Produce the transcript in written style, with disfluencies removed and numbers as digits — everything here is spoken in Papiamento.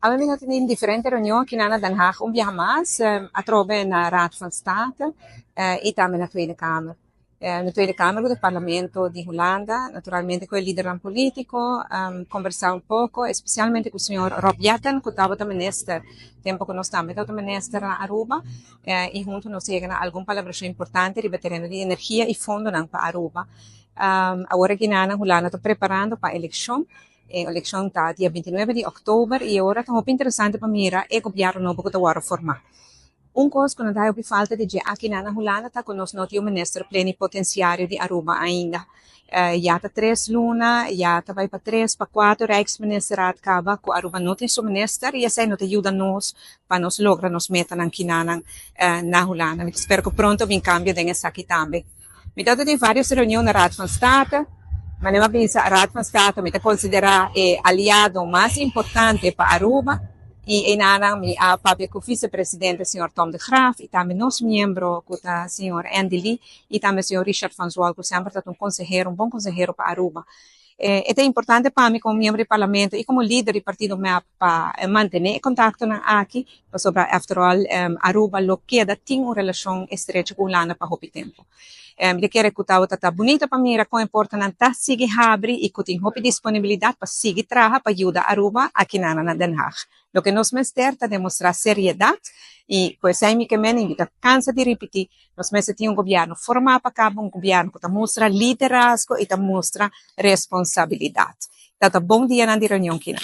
Awe mi tin diferente reunion aki na Den Haag un biaha mas, atrobe na Raad van State y tambe na Tweede Kamer. Na Tweede Kamer, cu Parlamento di Hulanda, naturalmente cu e lidernan politico, conversa un poco, especialmente cu señor Rob Jetten, cu tabata minister, tempo cu nos tambe tabata minister na Aruba, y hunto nos a yega na algun palabracion importante riba tereno di energia y fondonan pa Aruba. Awor aki na Hulanda ta preparando pa eleccion. E eleccion ta dia 29 di october y awor ta hopi interesante pa mira e gobierno nobo cu ta wordo forma. Un cos cu nos ta falta di aki na Hulanda ta cu nos no tin un minister plenipotenciario di Aruba ainda. Ya ta 3 luna, ya ta bay pa 3 pa 4 Rijksministerraad caba cu Aruba no tin su minister y esey no ta yuda nos pa nos logra nos metanan akinan na Hulanda. Mi ta spera cu pronto bin cambio den esaki tambe. Mi tin varios reunion na Raad van State, mas mi a pensa Raad van State mi ta considera e aliado mas importante pa Aruba y einan mi a papia cu vicepresidente señor Tom de Graaf y tambe nos miembro cu ta señor Andy Lee y tambe señor Richard van Zwol, cu semper ta un consehero, un bon consehero pa Aruba. Ta importante pa mi como miembro di Parlamento y como lider di partido MEP pa mantene contacto aki, pasobra after all Aruba lo keda tin un relacion estrecho cu Hulanda pa hopi tempo. Mi kier cu ta bunita pa mira con e portanan ta sigui habri y cu tin hopi disponibilidad pa sigui traha pa yuda Aruba aki na Den Haag. Loke nos mester ta demostra seriedad y pues ey mi kiermen mi ta cansa di ripiti, nos mester tin un gobierno forma pa caba, un gobierno cu ta mustra liderazgo y ta mustra responsabilidad. Ta bon dia na reunion aki.